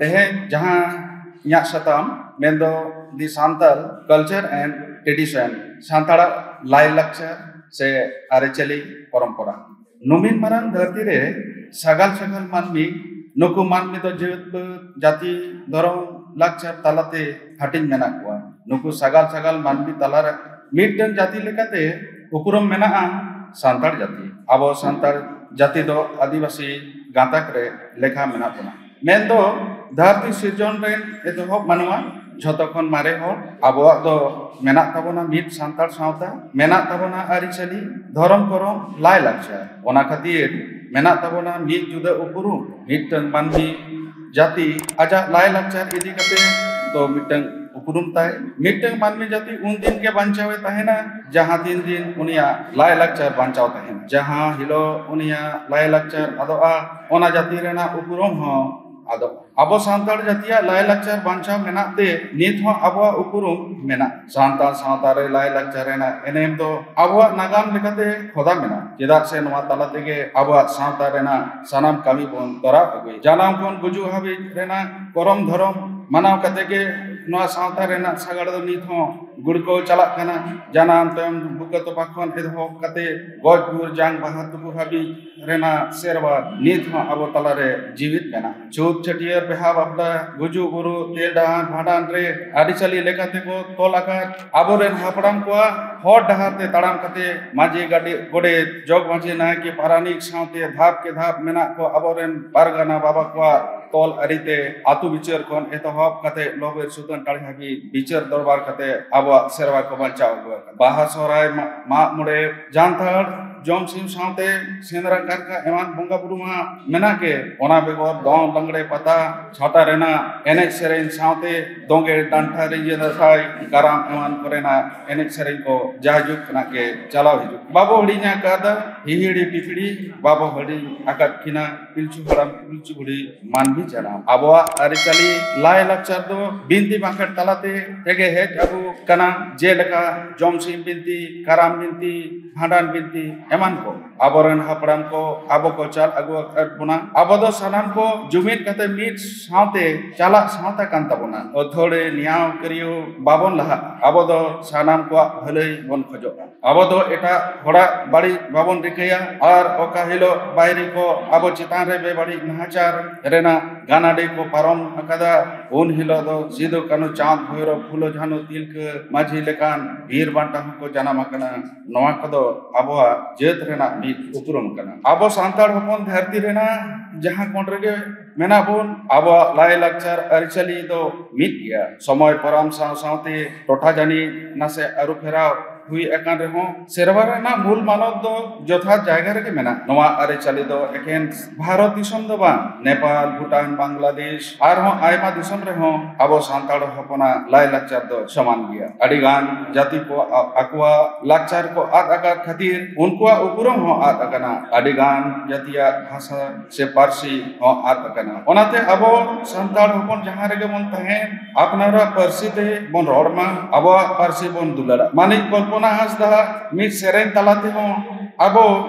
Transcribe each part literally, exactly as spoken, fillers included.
ᱛᱮᱦᱮᱧ ᱡᱟᱦᱟᱸ ᱤᱧᱟᱹᱜ ᱥᱟᱛᱟᱢ ᱢᱮᱱᱫᱚ The Santal Culture and Tradition, ᱥᱟᱱᱛᱟᱲᱟᱜ ᱞᱟᱭᱼᱞᱟᱠᱪᱟᱨ ᱥᱮ ᱟᱹᱨᱤᱪᱟᱹᱞᱤ ᱯᱚᱨᱚᱢᱯᱚᱨᱟ᱾ ᱱᱩᱢᱤᱱ ᱢᱟᱨᱟᱝ ᱫᱷᱟᱹᱨᱛᱤ ᱨᱮ ᱥᱟᱜᱟᱞ ᱥᱟᱜᱟᱞ ᱢᱟᱹᱱᱢᱤ, ᱱᱩᱠᱩ ᱢᱟᱹᱱᱢᱤ ᱫᱚ ᱡᱟᱹᱛ ᱯᱟᱹᱛ, ᱡᱟᱹᱛᱤ, ᱫᱷᱚᱨᱚᱢ, ᱞᱟᱠᱪᱟᱨ ᱛᱟᱞᱟᱛᱮ ᱦᱟᱹᱴᱤᱧ ᱢᱮᱱᱟᱜ ᱠᱚᱣᱟ᱾ ᱱᱩᱠᱩ ᱥᱟᱜᱟᱞ ᱥᱟᱜᱟᱞ ᱢᱟᱹᱱᱢᱤ ᱛᱟᱞᱟᱨᱮ ᱢᱤᱫᱴᱟᱝ ᱡᱟᱹᱛᱤ ᱞᱮᱠᱟᱛᱮ ᱩᱯᱨᱩᱢ ᱢᱮᱱᱟᱜᱼᱟ ᱥᱟᱱᱛᱟᱲ ᱡᱟᱹᱛᱤ᱾ ᱟᱵᱚ ᱥᱟᱱᱛᱟᱲ ᱡᱟᱹᱛᱤ ᱫᱚ ᱟᱹᱫᱤᱵᱟᱹᱥᱤ ᱜᱟᱛᱟᱠ ᱨᱮ ᱞᱮᱠᱷᱟ ᱢᱮᱱᱟᱜ ᱵᱚᱱᱟ᱾ ᱢᱮᱱᱫᱚ ᱫᱷᱟᱹᱨᱛᱤ ᱥᱤᱨᱡᱚᱱ ᱨᱮᱱ ᱮᱛᱚᱦᱚᱵ ᱢᱟᱱᱣᱟ, ᱡᱷᱚᱛᱚ ᱠᱷᱚᱱ ᱢᱟᱨᱮ ᱦᱚᱲ᱾ ᱟᱵᱚᱣᱟᱜ ᱫᱚ ᱢᱮᱱᱟᱜ ᱛᱟᱵᱚᱱᱟ ᱢᱤᱫ ᱥᱟᱱᱛᱟᱲ ᱥᱟᱶᱛᱟ, ᱢᱮᱱᱟᱜ ᱛᱟᱵᱚᱱᱟ ᱟᱹᱨᱤᱪᱟᱹᱞᱤ, ᱫᱷᱚᱨᱚᱢ ᱠᱚᱨᱚᱢ, ᱞᱟᱭᱼᱞᱟᱠᱪᱟᱨ᱾ ᱚᱱᱟ ᱠᱷᱟᱹᱛᱤᱨ ᱢᱮᱱᱟᱜ ᱛᱟᱵᱚᱱᱟ ᱢᱤᱫ ᱡᱩᱫᱟᱹ ᱩᱯᱨᱩᱢ᱾ ᱢᱤᱫᱴᱟᱝ ᱢᱟᱹᱱᱢᱤ ᱡᱟᱹᱛᱤ ᱟᱡᱟᱜ ᱞᱟᱭᱼᱞᱟᱠᱪᱟᱨ ᱤᱫᱤ ᱠᱟᱛᱮ ᱫᱚ ᱢᱤᱫᱴᱟᱝ ᱩᱯᱨᱩᱢ ᱛᱟᱭ᱾ ᱢᱤᱫᱴᱟᱝ ᱢᱟᱹᱱᱢᱤ ᱡᱟᱹᱛᱤ ᱩᱱᱫᱤᱱ ᱜᱮ ᱵᱟᱧᱪᱟᱣ ᱮ ᱛᱟᱦᱮᱱᱟ, ᱡᱟᱦᱟᱸ ᱛᱤᱱ ᱫᱤᱱ ᱩᱱᱤᱭᱟᱜ ᱞᱟᱭᱼᱞᱟᱠᱪᱟᱨ ᱵᱟᱧᱪᱟᱣ ᱛᱟᱦᱮᱱᱟ᱾ ᱡᱟᱦᱟᱸ ᱦᱤᱞᱳᱜ ᱩᱱᱤᱭᱟᱜ ᱞᱟᱭᱼᱞᱟᱠᱪᱟᱨ ᱟᱫᱚᱜᱼᱟ, ᱚᱱᱟ ᱡᱟᱹᱛᱤ ᱨᱮᱱᱟᱜ ᱩᱯᱨᱩᱢ ᱦᱚᱸ ᱟᱫᱚᱜᱼᱟ᱾ ᱟᱵᱚ ᱥᱟᱱᱛᱟᱲ ᱡᱟᱹᱛᱤᱭᱟᱜ ᱞᱟᱭᱼᱞᱟᱠᱪᱟᱨ ᱵᱟᱧᱪᱟᱣ ᱢᱮᱱᱟᱜ ᱛᱮ ᱱᱤᱛ ᱦᱚᱸ ᱟᱵᱚᱣᱟᱜ ᱩᱯᱨᱩᱢ ᱢᱮᱱᱟᱜᱼᱟ᱾ ᱥᱟᱱᱛᱟᱲ ᱥᱟᱶᱛᱟ ᱨᱮ ᱞᱟᱭᱼᱞᱟᱠᱪᱟᱨ ᱨᱮᱱᱟᱜ ᱮᱱᱮᱢ ᱫᱚ ᱟᱵᱚᱣᱟᱜ ᱱᱟᱜᱟᱢ ᱞᱮᱠᱟᱛᱮ ᱠᱷᱚᱫᱟ ᱢᱮᱱᱟᱜᱼᱟ, ᱪᱮᱫᱟᱜ ᱥᱮ ᱱᱚᱣᱟ ᱛᱟᱞᱟ ᱛᱮᱜᱮ ᱟᱵᱚᱣᱟᱜ ᱥᱟᱶᱛᱟ ᱨᱮᱱᱟᱜ ᱥᱟᱱᱟᱢ ᱠᱟᱹᱢᱤ ᱵᱚᱱ ᱛᱚᱨᱟᱣ ᱟᱹᱜᱩᱭᱟ᱾ ᱡᱟᱱᱟᱢ ᱠᱷᱚᱱ ᱜᱩᱡᱩᱜ ᱦᱟᱹᱵᱤᱡ ᱨᱮᱱᱟᱜ ᱠᱚᱨᱚᱢ ᱫᱷᱚᱨᱚᱢ ᱢᱟᱱᱟᱣ ᱠᱟᱛᱮ ᱜᱮ ᱱᱚᱣᱟ ᱥᱟᱶᱛᱟ ᱨᱮᱱᱟᱜ ᱥᱟᱜᱟᱲ ᱫᱚ ᱱᱤᱛ ᱦᱚᱸ ᱜᱩᱲᱠᱟᱹᱣ ᱪᱟᱞᱟᱜ ᱠᱟᱱᱟ᱾ ᱡᱟᱱᱟᱢ ᱛᱟᱭᱚᱢ ᱵᱩᱠᱟᱹ ᱛᱚᱯᱟ ᱠᱷᱚᱱ ᱮᱛᱚᱦᱚᱵ ᱠᱟᱛᱮ ᱜᱚᱡ ᱜᱩᱨ ᱡᱟᱝ ᱵᱟᱦᱟ ᱛᱩᱯᱩ ᱦᱟᱹᱵᱤᱡ ᱨᱮᱱᱟᱜ ᱥᱮᱨᱣᱟ ᱱᱤᱛ ᱦᱚᱸ ᱟᱵᱚ ᱛᱟᱞᱟᱨᱮ ᱡᱤᱣᱤᱫ ᱢᱮᱱᱟᱜᱼᱟ᱾ ᱪᱷᱩᱛ ᱪᱷᱟᱹᱴᱭᱟᱹᱨ, ᱵᱤᱦᱟ ᱵᱟᱯᱞᱟ, ᱜᱩᱡᱩᱜ ᱵᱩᱨᱩᱜ, ᱛᱮᱞ ᱰᱟᱦᱟᱨ, ᱵᱷᱟᱸᱰᱟᱱ ᱨᱮ ᱟᱹᱨᱤᱪᱟᱹᱞᱤ ᱞᱮᱠᱟᱛᱮ ᱠᱚ ᱛᱚᱞ ᱟᱠᱟᱫ ᱟᱵᱚᱨᱮᱱ ᱦᱟᱯᱲᱟᱢ ᱠᱚᱣᱟᱜ ᱦᱚᱨ ᱰᱟᱦᱟᱨ ᱛᱮ ᱛᱟᱲᱟᱢ ᱠᱟᱛᱮ ᱢᱟᱹᱡᱷᱤ ᱜᱟᱰᱮ-, ᱜᱚᱰᱮᱛ, ᱡᱚᱜᱽ ᱢᱟᱹᱡᱷᱤ, ᱱᱟᱭᱠᱮ, ᱯᱟᱨᱟᱱᱤᱠ ᱥᱟᱶᱛᱮ ᱫᱷᱟᱯ ᱠᱮ ᱫᱷᱟᱯ ᱢᱮᱱᱟᱜ ᱠᱚ ᱟᱵᱚᱨᱮᱱ ᱯᱟᱨᱜᱟᱱᱟ ᱵᱟᱵᱟ ᱠᱚᱣᱟᱜ ᱛᱚᱞ ᱟᱹᱨᱤᱛᱮ ᱟᱹᱛᱩ ᱵᱤᱪᱟᱹᱨ ᱠᱷᱚᱱ ᱮᱛᱚᱦᱚᱵ ᱠᱟᱛᱮ ᱞᱚᱵᱮᱨ ᱥᱩᱛᱟᱹᱱ ᱴᱟᱺᱰᱤ ᱦᱟᱹᱵᱤᱡ ᱵᱤᱪᱟᱹᱨ ᱫᱚᱨᱵᱟᱨ ᱠᱟᱛᱮ ᱟᱵᱚᱣᱟᱜ ᱥᱮᱨᱣᱟ ᱠᱚ ᱵᱟᱧᱪᱟᱣ ᱟᱹᱜᱩ ᱟᱠᱟᱫᱟ᱾ ᱵᱟᱦᱟ, ᱥᱚᱦᱨᱟᱭ, ᱢᱟ-, ᱢᱟᱜ ᱢᱚᱬᱮ, ᱡᱟᱱᱛᱷᱟᱲ, ᱡᱚᱢ ᱥᱤᱢ ᱥᱟᱶᱛᱮ ᱥᱮᱸᱫᱽᱨᱟ ᱠᱟᱨᱠᱟ ᱮᱢᱟᱱ ᱵᱚᱸᱜᱟ ᱵᱩᱨᱩ ᱢᱟ ᱢᱮᱱᱟᱜ ᱜᱮ, ᱚᱱᱟ ᱵᱮᱜᱚᱨ ᱫᱚᱝ, ᱞᱟᱜᱽᱲᱮ, ᱯᱟᱛᱟ, ᱪᱷᱟᱛᱟ ᱨᱮᱱᱟᱜ ᱮᱱᱮᱡ ᱥᱮᱨᱮᱧ ᱥᱟᱶᱛᱮ ᱫᱚᱝᱜᱮ, ᱰᱟᱱᱴᱟ, ᱨᱤᱸᱡᱟᱹ, ᱫᱟᱸᱥᱟᱭ, ᱠᱟᱨᱟᱢ ᱮᱢᱟᱱ ᱠᱚᱨᱮᱱᱟᱜ ᱮᱱᱮᱡ ᱥᱮᱨᱮᱧ ᱠᱚ ᱡᱟᱭᱡᱩᱜᱽ ᱠᱷᱚᱱᱟᱜ ᱜᱮ ᱪᱟᱞᱟᱣ ᱦᱤᱡᱩᱜ᱾ ᱵᱟᱵᱚ ᱦᱤᱲᱤᱧ ᱟᱠᱟᱫᱟ ᱦᱤᱦᱤᱲᱤ ᱯᱤᱯᱤᱲᱤ, ᱵᱟᱵᱚ ᱦᱤᱲᱤᱧ ᱟᱠᱟᱫ ᱠᱤᱱᱟ ᱯᱤᱞᱪᱩ ᱦᱟᱲᱟᱢ ᱯᱤᱞᱪᱩ ᱵᱩᱲᱦᱤ ᱢᱟᱹᱱᱢᱤ ᱡᱟᱱᱟᱢ᱾ ᱟᱵᱚᱣᱟᱜ ᱟᱹᱨᱤᱪᱟᱹᱞᱤ ᱞᱟᱭᱼᱞᱟᱠᱪᱟᱨ ᱫᱚ ᱵᱤᱱᱛᱤ ᱵᱟᱸᱠᱷᱮᱲ ᱛᱟᱞᱟᱛᱮ ᱛᱮᱜᱮ ᱦᱮᱡ ᱟᱹᱜᱩ ᱠᱟᱱᱟ᱾ ᱡᱮᱞᱮᱠᱟ ᱡᱚᱢᱥᱤᱢ ᱵᱤᱱᱛᱤ, ᱠᱟᱨᱟᱢ ᱵᱤᱱᱛᱤ, ᱵᱷᱟᱸᱰᱟᱱ ᱵᱤᱱᱛᱤ, ᱮᱢᱟᱱ ᱠᱚ᱾ ᱟᱵᱚᱨᱮᱱ ᱦᱟᱯᱲᱟᱢ ᱠᱚ ᱟᱵᱚ ᱠᱚ ᱪᱟᱞ ᱟᱹᱜᱩ ᱟᱠᱟᱫ ᱵᱚᱱᱟ᱾ ᱟᱵᱚ ᱫᱚ ᱥᱟᱱᱟᱢ ᱠᱚ ᱡᱩᱢᱤᱫ ᱠᱟᱛᱮ ᱢᱤᱫ ᱥᱟᱶᱛᱮ ᱪᱟᱞᱟᱜ ᱥᱟᱶᱛᱟ ᱠᱟᱱ ᱛᱟᱵᱚᱱᱟ᱾ ᱟᱹᱛᱷᱟᱹᱲᱤ ᱱᱮᱭᱟᱣ ᱠᱤᱨᱭᱟᱹᱣ ᱵᱟᱵᱚᱱ ᱞᱟᱦᱟᱜᱼᱟ᱾ ᱟᱵᱚ ᱫᱚ ᱥᱟᱱᱟᱢ ᱠᱚᱣᱟᱜ ᱵᱷᱟᱹᱞᱟᱹᱭ ᱵᱚᱱ ᱠᱷᱚᱡᱚᱜᱼᱟ᱾ ᱟᱵᱚ ᱫᱚ ᱮᱴᱟᱜ ᱦᱚᱲᱟᱜ ᱵᱟᱹᱲᱤᱡ ᱵᱟᱵᱚᱱ ᱨᱤᱠᱟᱹᱭᱟ, ᱟᱨ ᱚᱠᱟ ᱦᱤᱞᱳᱜ ᱵᱟᱭᱨᱤ ᱠᱚ ᱟᱵᱚ ᱪᱮᱛᱟᱱ ᱨᱮ ᱵᱮᱵᱟᱹᱲᱤᱡ ᱱᱟᱦᱟᱪᱟᱨ ᱨᱮᱱᱟᱜ ᱜᱟᱱᱟᱰᱤ ᱠᱚ ᱯᱟᱨᱚᱢ ᱟᱠᱟᱫᱟ, ᱩᱱ ᱦᱤᱞᱳᱜ ᱫᱚ ᱥᱤᱫᱩ, ᱠᱟᱹᱱᱦᱩ, ᱪᱟᱸᱫᱽ, ᱵᱷᱳᱭᱨᱳᱵ, ᱯᱷᱩᱞᱳ, ᱡᱷᱟᱱᱩ, ᱛᱤᱞᱠᱟᱹ ᱢᱟᱹᱡᱷᱤ ᱞᱮᱠᱟᱱ ᱵᱤᱨ ᱵᱟᱱᱴᱟ ᱦᱚᱸᱠᱚ ᱡᱟᱱᱟᱢ ᱟᱠᱟᱱᱟ᱾ ᱱᱚᱣᱟ ᱠᱚᱫᱚ ᱟᱵᱚᱣᱟᱜ ᱡᱟᱹᱛ ᱨᱮᱱᱟᱜ ᱢᱤᱫ ᱩᱯᱨᱩᱢ ᱠᱟᱱᱟ᱾ ᱟᱵᱚ ᱥᱟᱱᱛᱟᱲ ᱦᱚᱯᱚᱱ ᱫᱷᱟᱹᱨᱛᱤ ᱨᱮᱱᱟᱜ ᱡᱟᱦᱟᱸ ᱠᱚᱬ ᱨᱮᱜᱮ ᱢᱮᱱᱟᱜ ᱵᱚᱱ, ᱟᱵᱚᱣᱟᱜ ᱞᱟᱭᱼᱞᱟᱠᱪᱟᱨ ᱟᱹᱨᱤᱪᱟᱹᱞᱤ ᱫᱚ ᱢᱤᱫ ᱜᱮᱭᱟ᱾ ᱥᱚᱢᱚᱭ ᱯᱟᱨᱚᱢ ᱥᱟᱶ ᱥᱟᱶᱛᱮ ᱴᱚᱴᱷᱟ ᱡᱟᱹᱱᱤᱡ ᱱᱟᱥᱮ ᱟᱹᱨᱩ ᱯᱷᱮᱨᱟᱣ ᱦᱩᱭ ᱟᱠᱟᱱ ᱨᱮᱦᱚᱸ, ᱥᱮᱨᱣᱟ ᱨᱮᱱᱟᱜ ᱢᱩᱞ ᱢᱟᱱᱚᱛ ᱫᱚ ᱡᱚᱛᱷᱟᱛ ᱡᱟᱭᱜᱟ ᱨᱮᱜᱮ ᱢᱮᱱᱟᱜᱼᱟ᱾ ᱱᱚᱣᱟ ᱟᱹᱨᱤᱪᱟᱹᱞᱤ ᱫᱚ ᱮᱠᱮᱱ ᱵᱷᱟᱨᱚᱛ ᱫᱤᱥᱚᱢ ᱫᱚ ᱵᱟᱝ, ᱱᱮᱯᱟᱞ, ᱵᱷᱩᱴᱟᱱ, ᱵᱟᱝᱞᱟᱫᱮᱥ, ᱟᱨᱦᱚᱸ ᱟᱭᱢᱟ ᱫᱤᱥᱚᱢ ᱨᱮᱦᱚᱸ ᱟᱵᱚ ᱥᱟᱱᱛᱟᱲ ᱦᱚᱯᱚᱱᱟᱜ ᱞᱟᱭᱼᱞᱟᱠᱪᱟᱨ ᱫᱚ ᱥᱚᱢᱟᱱ ᱜᱮᱭᱟ᱾ ᱟᱹᱰᱤ ᱜᱟᱱ ᱡᱟᱹᱛᱤ ᱠᱚ ᱟ-, ᱟᱠᱚᱣᱟᱜ ᱞᱟᱠᱪᱟᱨ ᱠᱚ ᱟᱫ ᱟᱠᱟᱫ ᱠᱷᱟᱹᱛᱤᱨ ᱩᱱᱠᱩᱣᱟᱜ ᱩᱯᱨᱩᱢ ᱦᱚᱸ ᱟᱫ ᱟᱠᱟᱱᱟ᱾ ᱟᱹᱰᱤ ᱜᱟᱱ ᱡᱟᱹᱛᱤᱭᱟᱜ ᱵᱷᱟᱥᱟ ᱥᱮ ᱯᱟᱹᱨᱥᱤ ᱦᱚᱸ ᱟᱫ ᱟᱠᱟᱱᱟ᱾ ᱚᱱᱟᱛᱮ ᱟᱵᱚ ᱥᱟᱱᱛᱟᱲ ᱦᱚᱯᱚᱱ ᱡᱟᱦᱟᱸ ᱨᱮᱜᱮ ᱵᱚᱱ ᱛᱟᱦᱮᱱ, ᱟᱯᱱᱟᱨᱟᱜ ᱯᱟᱹᱨᱥᱤ ᱛᱮ ᱵᱚᱱ ᱨᱚᱲ ᱢᱟ, ᱟᱵᱚᱣᱟᱜ ᱯᱟᱹᱨᱥᱤ ᱵᱚᱱ ᱫᱩᱞᱟᱹᱲᱟ᱾ ᱢᱟᱹᱱᱤᱡ ᱠᱚᱞᱯᱚᱱᱟ ᱦᱟᱸᱥᱫᱟ ᱢᱤᱫ ᱥᱮᱨᱮᱧ ᱛᱟᱞᱟ ᱛᱮᱦᱚᱸ ᱟᱵᱚ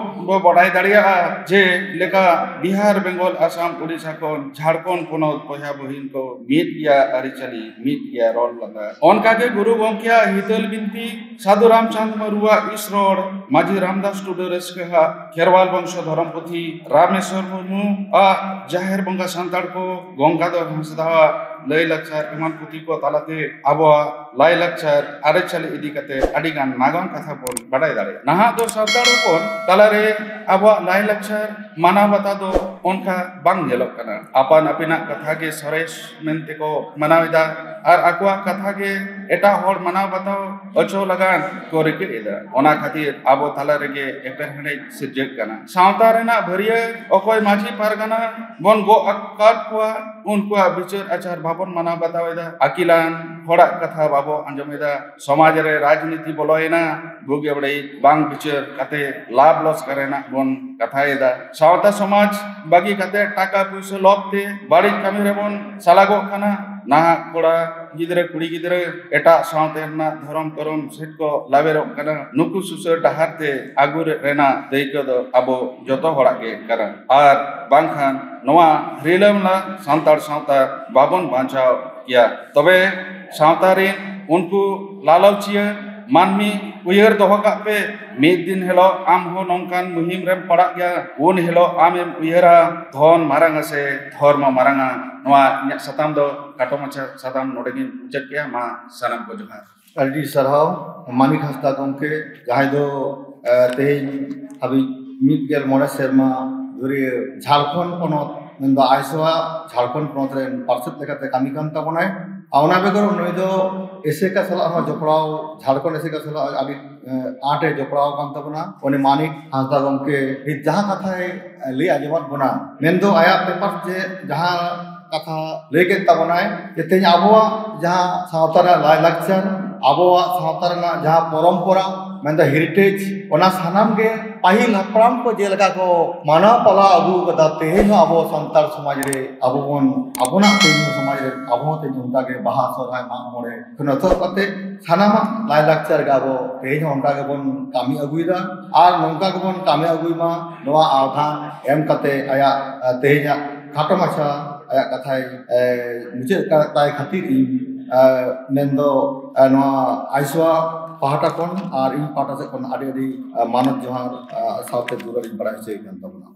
ᱵᱚ ᱵᱟᱰᱟᱭ ᱫᱟᱲᱮᱭᱟᱜᱼᱟ ᱡᱮ ᱞᱮᱠᱟ ᱵᱤᱦᱟᱨ, ᱵᱮᱝᱜᱚᱞ, ᱟᱥᱟᱢ, ᱩᱰᱤᱥᱟ ᱠᱷᱚᱱ ᱡᱷᱟᱲᱠᱷᱚᱸᱰ ᱯᱚᱱᱚᱛ ᱵᱚᱭᱦᱟ ᱵᱩᱦᱤᱱ ᱠᱚ ᱢᱤᱫ ᱜᱮᱭᱟ ᱟᱹᱨᱤᱪᱟᱹᱞᱤ, ᱢᱤᱫ ᱜᱮᱭᱟ ᱨᱚᱲ ᱞᱟᱸᱫᱟ᱾ ᱚᱱᱠᱟᱜᱮ ᱜᱩᱨᱩ ᱜᱚᱢᱠᱮᱭᱟᱜ ᱦᱤᱛᱟᱹᱞ ᱵᱤᱱᱛᱤ, ᱥᱟᱹᱫᱷᱩ ᱨᱟᱢᱪᱟᱸᱫᱽ ᱢᱩᱨᱢᱩᱣᱟᱜ ᱤᱥ ᱨᱚᱲ, ᱢᱟᱹᱡᱷᱤ ᱨᱟᱢᱫᱟᱥ ᱴᱩᱰᱩ ᱨᱟᱹᱥᱠᱟᱹ ᱦᱟᱜ ᱠᱷᱮᱨᱣᱟᱞ ᱵᱚᱝᱥᱚ ᱫᱷᱚᱨᱚᱢ ᱯᱩᱛᱷᱤ, ᱨᱟᱢᱮᱥᱣᱚᱨ ᱢᱩᱨᱢᱩ ᱟᱜ ᱡᱟᱦᱮᱨ ᱵᱚᱸᱜᱟ ᱥᱟᱱᱛᱟᱲ ᱠᱚ, ᱜᱚᱝᱜᱟᱫᱷᱚᱨ ᱦᱟᱸᱥᱫᱟᱣᱟᱜ ᱞᱟᱹᱭ ᱞᱟᱠᱪᱟᱨ ᱮᱢᱟᱱ ᱯᱩᱛᱷᱤ ᱠᱚ ᱛᱟᱞᱟᱛᱮ ᱟᱵᱚᱣᱟᱜ ᱞᱟᱭᱼᱞᱟᱠᱪᱟᱨ ᱟᱹᱨᱤᱪᱟᱹᱞᱤ ᱤᱫᱤ ᱠᱟᱛᱮ ᱟᱹᱰᱤ ᱜᱟᱱ ᱱᱟᱜᱟᱢ ᱠᱟᱛᱷᱟ ᱵᱚᱱ ᱵᱟᱰᱟᱭ ᱫᱟᱲᱮᱭᱟᱜᱼᱟ᱾ ᱱᱟᱦᱟᱜ ᱫᱚ ᱥᱟᱱᱛᱟᱲ ᱦᱚᱯᱚᱱ ᱛᱟᱞᱟᱨᱮ ᱟᱵᱚᱣᱟᱜ ᱞᱟᱭᱼᱞᱟᱠᱪᱟᱨ ᱢᱟᱱᱟᱣ ᱵᱟᱛᱟᱣ ᱫᱚ ᱚᱱᱠᱟ ᱵᱟᱝ ᱧᱮᱞᱚᱜ ᱠᱟᱱᱟ᱾ ᱟᱯᱟᱱ ᱟᱹᱯᱤᱱᱟᱜ ᱠᱟᱛᱷᱟ ᱜᱮ ᱥᱚᱨᱮᱥ ᱢᱮᱱᱛᱮ ᱠᱚ ᱢᱟᱱᱟᱣ ᱮᱫᱟ ᱟᱨ ᱟᱠᱚᱣᱟᱜ ᱠᱟᱛᱷᱟ ᱜᱮ ᱮᱴᱟᱜ ᱦᱚᱲ ᱢᱟᱱᱟᱣ ᱵᱟᱛᱟᱣ ᱦᱚᱪᱚ ᱞᱟᱜᱟᱱ ᱠᱚ ᱨᱤᱠᱟᱹ ᱮᱫᱟ᱾ ᱚᱱᱟ ᱠᱷᱟᱹᱛᱤᱨ ᱟᱵᱚ ᱛᱟᱞᱟ ᱨᱮᱜᱮ ᱮᱯᱮᱨᱦᱮᱸᱰᱮᱡ ᱥᱤᱨᱡᱟᱹᱜ ᱠᱟᱱᱟ᱾ ᱥᱟᱶᱛᱟ ᱨᱮᱱᱟᱜ ᱵᱷᱟᱹᱨᱭᱟᱹ ᱚᱠᱚᱭ ᱢᱟᱹᱡᱷᱤ ᱯᱟᱨᱜᱟᱱᱟ ᱵᱚᱱ ᱜᱚᱜ ᱟᱠᱟᱫ ᱠᱚᱣᱟ, ᱩᱱᱠᱩᱣᱟᱜ ᱵᱤᱪᱟᱹᱨ ᱟᱪᱟᱨ ᱵᱟᱵᱚᱱ ᱢᱟᱱᱟᱣ ᱵᱟᱛᱟᱣ ᱮᱫᱟ᱾ ᱟᱹᱠᱤᱞᱟᱱ ᱦᱚᱲᱟᱜ ᱠᱟᱛᱷᱟ ᱵᱟᱵᱚ ᱟᱸᱡᱚᱢ ᱮᱫᱟ᱾ ᱥᱚᱢᱟᱡᱽ ᱨᱮ ᱨᱟᱡᱽᱱᱤᱛᱤ ᱵᱚᱞᱚᱭᱮᱱᱟ, ᱵᱩᱜᱤ ᱵᱟᱹᱲᱤᱡ ᱵᱟᱝ ᱵᱤᱪᱟᱹᱨ ᱠᱟᱛᱮ ᱞᱟᱵᱷ ᱞᱚᱥ ᱨᱮᱱᱟᱜ ᱵᱚᱱ ᱠᱟᱛᱷᱟᱭᱮᱫᱟ᱾ ᱥᱟᱶᱛᱟ ᱥᱚᱢᱟᱡᱽ ᱵᱟᱹᱜᱤ ᱠᱟᱛᱮ ᱴᱟᱠᱟ ᱯᱩᱭᱥᱟᱹ ᱞᱚᱵᱷ ᱛᱮ ᱵᱟᱹᱲᱤᱡ ᱠᱟᱹᱢᱤ ᱨᱮᱵᱚᱱ ᱥᱟᱞᱟᱜᱚᱜ ᱠᱟᱱᱟ᱾ ᱱᱟᱦᱟᱜ ᱠᱚᱲᱟ ᱜᱤᱫᱽᱨᱟᱹ, ᱠᱩᱲᱤ ᱜᱤᱫᱽᱨᱟᱹ ᱮᱴᱟᱜ ᱥᱟᱶᱛᱟ ᱨᱮᱱᱟᱜ ᱫᱷᱚᱨᱚᱢ ᱠᱚᱨᱚᱢ ᱥᱮᱫ ᱠᱚ ᱞᱟᱣᱮᱨᱚᱜ ᱠᱟᱱᱟ᱾ ᱱᱩᱠᱩ ᱥᱩᱥᱟᱹᱨ ᱰᱟᱦᱟᱨ ᱛᱮ ᱟᱹᱜᱩ ᱨᱮᱱᱟᱜ ᱫᱟᱹᱭᱠᱟᱹ ᱫᱚ ᱟᱵᱚ ᱡᱚᱛᱚ ᱦᱚᱲᱟᱜ ᱜᱮ ᱠᱟᱱᱟ᱾ ᱟᱨ ᱵᱟᱝᱠᱷᱟᱱ ᱱᱚᱣᱟ ᱨᱤᱞᱟᱹᱢᱟᱞᱟ ᱥᱟᱱᱛᱟᱲ ᱥᱟᱶᱛᱟ ᱵᱟᱵᱚᱱ ᱵᱟᱧᱪᱟᱣ ᱠᱮᱭᱟ᱾ ᱛᱚᱵᱮ ᱥᱟᱶᱛᱟ ᱨᱮᱱ ᱩᱱᱠᱩ ᱞᱟᱞᱚᱪᱤᱭᱟᱹ ᱢᱟᱹᱱᱢᱤ, ᱩᱭᱦᱟᱹᱨ ᱫᱚᱦᱚ ᱠᱟᱜ ᱯᱮ, ᱢᱤᱫ ᱫᱤᱱ ᱦᱤᱞᱳᱜ ᱟᱢ ᱦᱚᱸ ᱱᱚᱝᱠᱟᱱ ᱢᱩᱦᱤᱢ ᱨᱮᱢ ᱯᱟᱲᱟᱜ ᱜᱮᱭᱟ᱾ ᱩᱱ ᱦᱤᱞᱳᱜ ᱟᱢᱮᱢ ᱩᱭᱦᱟᱹᱨᱟ, ᱫᱷᱚᱱ ᱢᱟᱨᱟᱝᱟ ᱥᱮ ᱫᱷᱚᱨᱢᱚ ᱢᱟᱨᱟᱝᱟ᱾ ᱱᱚᱣᱟ ᱤᱧᱟᱹᱜ ᱥᱟᱛᱟᱢ ᱫᱚ ᱠᱷᱟᱴᱚ ᱢᱟᱪᱷᱟ ᱥᱟᱛᱟᱢ ᱱᱚᱰᱮ ᱜᱤᱧ ᱢᱩᱪᱟᱹᱫ ᱠᱮᱜᱼᱟ᱾ ᱢᱟ ᱥᱟᱱᱟᱢ ᱠᱚ ᱡᱚᱦᱟᱨ᱾ ᱟᱹᱰᱤ ᱥᱟᱨᱦᱟᱣ ᱢᱟᱱᱤᱠ ᱦᱟᱸᱥᱫᱟ ᱜᱚᱢᱠᱮ, ᱡᱟᱦᱟᱸᱭ ᱫᱚ, ᱮ, ᱛᱮᱦᱮᱧ ᱦᱟᱹᱵᱤᱡ ᱢᱤᱫ ᱜᱮᱞ ᱢᱚᱬᱮ ᱥᱮᱨᱢᱟ ᱫᱷᱩᱨᱤᱭᱟᱹ ᱡᱷᱟᱲᱠᱷᱚᱸᱰ ᱯᱚᱱᱚᱛ, ᱢᱮᱱᱫᱚ ᱟᱭᱥᱚᱣᱟ ᱡᱷᱟᱲᱠᱷᱚᱸᱰ ᱯᱚᱱᱚᱛ ᱨᱮᱱ ᱯᱟᱨᱥᱮᱛ ᱞᱮᱠᱟᱛᱮ ᱠᱟᱹᱢᱤ ᱠᱟᱱ ᱛᱟᱵᱚᱱᱟᱭ᱾ ᱟᱨ ᱚᱱᱟ ᱵᱮᱜᱚᱨ ᱱᱩᱭ ᱫᱚ ᱮᱥᱮᱠᱟ ᱥᱟᱞᱟᱜ ᱦᱚᱸ ᱡᱚᱯᱲᱟᱣ, ᱡᱷᱟᱲᱠᱷᱚᱸᱰ ᱮᱥᱮᱠᱟ ᱥᱟᱞᱟᱜ ᱟᱹᱰᱤ, ᱮ, ᱟᱸᱴᱮ ᱡᱚᱯᱲᱟᱣ ᱠᱟᱱ ᱛᱟᱵᱚᱱᱟ᱾ ᱩᱱᱤ ᱢᱟᱱᱤᱠ ᱦᱟᱸᱥᱫᱟ ᱜᱚᱢᱠᱮ ᱱᱤᱛ ᱡᱟᱦᱟᱸ ᱠᱟᱛᱷᱟᱭ, ᱮ, ᱞᱟᱹᱭ ᱟᱸᱡᱚᱢᱟᱫ ᱵᱚᱱᱟ, ᱢᱮᱱᱫᱚ ᱟᱭᱟᱜ ᱯᱮᱯᱟᱨ ᱡᱮ ᱡᱟᱦᱟᱸ ᱠᱟᱛᱷᱟ ᱞᱟᱹᱭ ᱠᱮᱫ ᱛᱟᱵᱚᱱᱟᱭ ᱡᱮ ᱛᱮᱦᱮᱧ ᱟᱵᱚᱣᱟᱜ ᱡᱟᱦᱟᱸ ᱥᱟᱶᱛᱟ ᱨᱮᱱᱟᱜ ᱞᱟᱭᱼᱞᱟᱠᱪᱟᱨ, ᱟᱵᱚᱣᱟᱜ ᱥᱟᱶᱛᱟ ᱨᱮᱱᱟᱜ ᱡᱟᱦᱟᱸ ᱯᱚᱨᱚᱢᱯᱚᱨᱟ, ᱢᱮᱱᱫᱚ heritage, ᱚᱱᱟ ᱥᱟᱱᱟᱢ ᱜᱮ ᱯᱟᱹᱦᱤᱞ ᱦᱟᱯᱲᱟᱢ ᱠᱚ ᱡᱮᱞᱮᱠᱟ ᱠᱚ ᱢᱟᱱᱟᱣ ᱯᱟᱞᱟᱣ ᱟᱹᱜᱩ ᱟᱠᱟᱫᱟ, ᱛᱮᱦᱮᱧ ᱦᱚᱸ ᱟᱵᱚ ᱥᱟᱱᱛᱟᱲ ᱥᱚᱢᱟᱡᱽ ᱨᱮ ᱟᱵᱚ ᱵᱚᱱ, ᱟᱵᱚᱱᱟᱜ ᱛᱮᱦᱮᱧ ᱥᱚᱢᱟᱡᱽ ᱨᱮ ᱟᱵᱚ ᱦᱚᱸ ᱛᱮᱦᱮᱧ ᱚᱱᱠᱟ ᱜᱮ ᱵᱟᱦᱟ, ᱥᱚᱨᱦᱟᱭ, ᱢᱟᱜ ᱢᱚᱬᱮ ᱠᱷᱚᱱ ᱮᱛᱚᱦᱚᱵ ᱠᱟᱛᱮ ᱥᱟᱱᱟᱢᱟᱜ ᱞᱟᱭᱼᱞᱟᱠᱪᱟᱨ ᱜᱮ ᱟᱵᱚ ᱛᱮᱦᱮᱧ ᱦᱚᱸ ᱚᱱᱠᱟ ᱜᱮᱵᱚᱱ ᱠᱟᱹᱢᱤ ᱟᱹᱜᱩᱭᱮᱫᱟ ᱟᱨ ᱱᱚᱝᱠᱟ ᱜᱮᱵᱚᱱ ᱠᱟᱹᱢᱤ ᱟᱹᱜᱩᱭ ᱢᱟ᱾ ᱱᱚᱣᱟ ᱟᱣᱫᱷᱟᱱ ᱮᱢ ᱠᱟᱛᱮ ᱟᱭᱟᱜ, ᱟ, ᱛᱮᱦᱮᱧᱟᱜ ᱠᱷᱟᱴᱚ ᱢᱟᱪᱷᱟ ᱟᱭᱟᱜ ᱠᱟᱛᱷᱟᱭ, ᱮ, ᱢᱩᱪᱟᱹᱫ ᱠᱟᱜ ᱛᱟᱭ ᱠᱷᱟᱹᱛᱤᱨ ᱤᱧ, ᱮ, ᱢᱮᱱᱫᱚ, ᱮ, ᱱᱚᱣᱟ ᱟᱭᱥᱚᱣᱟ ᱯᱟᱦᱴᱟ ᱠᱷᱚᱱ ᱟᱨ ᱤᱧ ᱯᱟᱦᱴᱟ ᱥᱮᱫ ᱠᱷᱚᱱ ᱟᱹᱰᱤ ᱟᱹᱰᱤ, ᱮ, ᱢᱟᱱᱚᱛ ᱡᱚᱦᱟᱨ, ᱮ, ᱥᱟᱶᱛᱮ ᱫᱩᱞᱟᱹᱲ ᱤᱧ ᱵᱟᱲᱟᱭ ᱦᱚᱪᱚᱭᱮᱫ ᱠᱟᱱ ᱛᱟᱵᱚᱱᱟ᱾